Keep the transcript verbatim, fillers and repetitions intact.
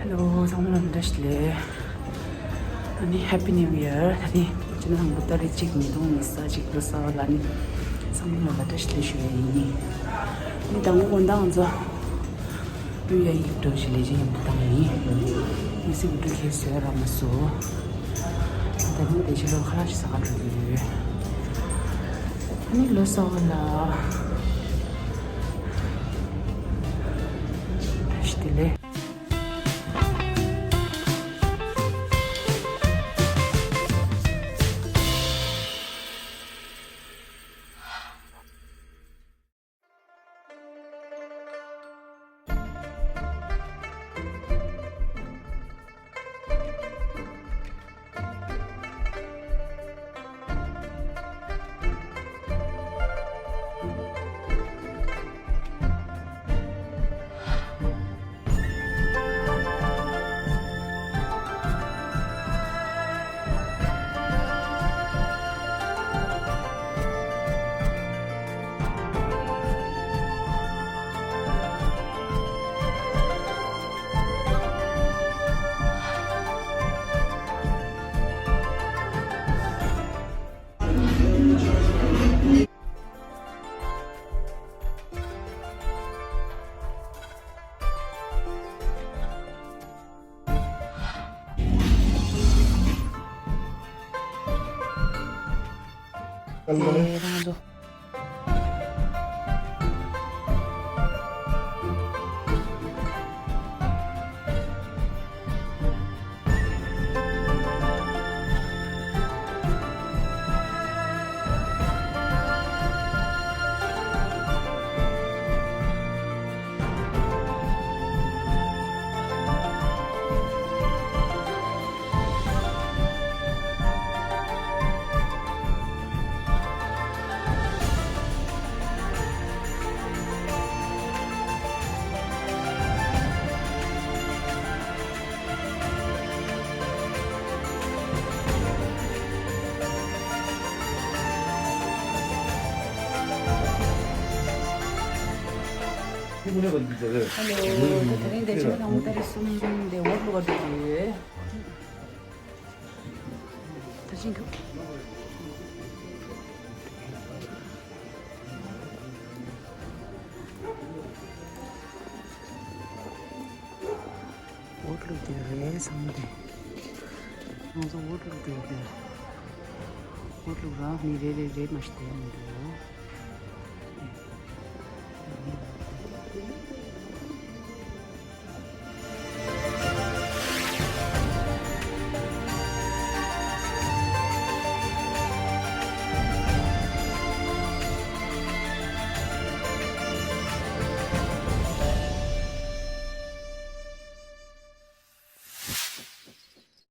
Hello, ཚང་མ་ལ་བཀྲ་ཤིས་བདེ་ལེགས། ཨ་ནི་Happy New Year། ད་ནི་ཅི་ན་ཧང་པོ་ཏ་རིག་གཅིག་ཉིས་སྟོང་ཉི་ཤུ་རྩ་གཅིག་ལོ་གསར་པ་ལ་ནི་ཚང་མ་ལ་བཀྲ་ཤིས་བདེ་ལེགས་ཞུ་ཡ་ཡིན། ཨ་ནི་དང་པོ་དགོང་དག་ང་ཚོ་ཡུལ་ཡ་ཡིག་འགྲོ་ཞིག་ལས་བྱེད་ཡོན་པོ་བཏང་ཡིན། ངེད་ཚོའི་འགྲོ་ཁེལ་བཟོས་ར་མ་སོ། ད་ནི་དེ་ཕྱི་ལོ་ཁ་ལག་ཞིག་ཟ་ག་འགྲོ་གི་ཡོད། ཨ་ནི་ལོ་གསར་པ་ལ་བཀྲ་ཤིས་བདེ་ལེགས། ཧེ་ལོ། ད་དེ་རིང་འདི་ཕྱི་ཟླ་དང་པོ་ཏ་རིག་གསུམ་དེ་འོག་ལུག་ག་འགྲོ་གི་ཡོད། ད་ཕྱིན་འདུག་འོག་ལུག་དེ་རེད་བསམ་གི་འདུག་ང་ཚོ་འོག་ལུག་དེ་རེད། འོག་ལུག་རང་མི་རེ་རེ་རེ་མ་ཞིག་བསྡད་མི་འདུག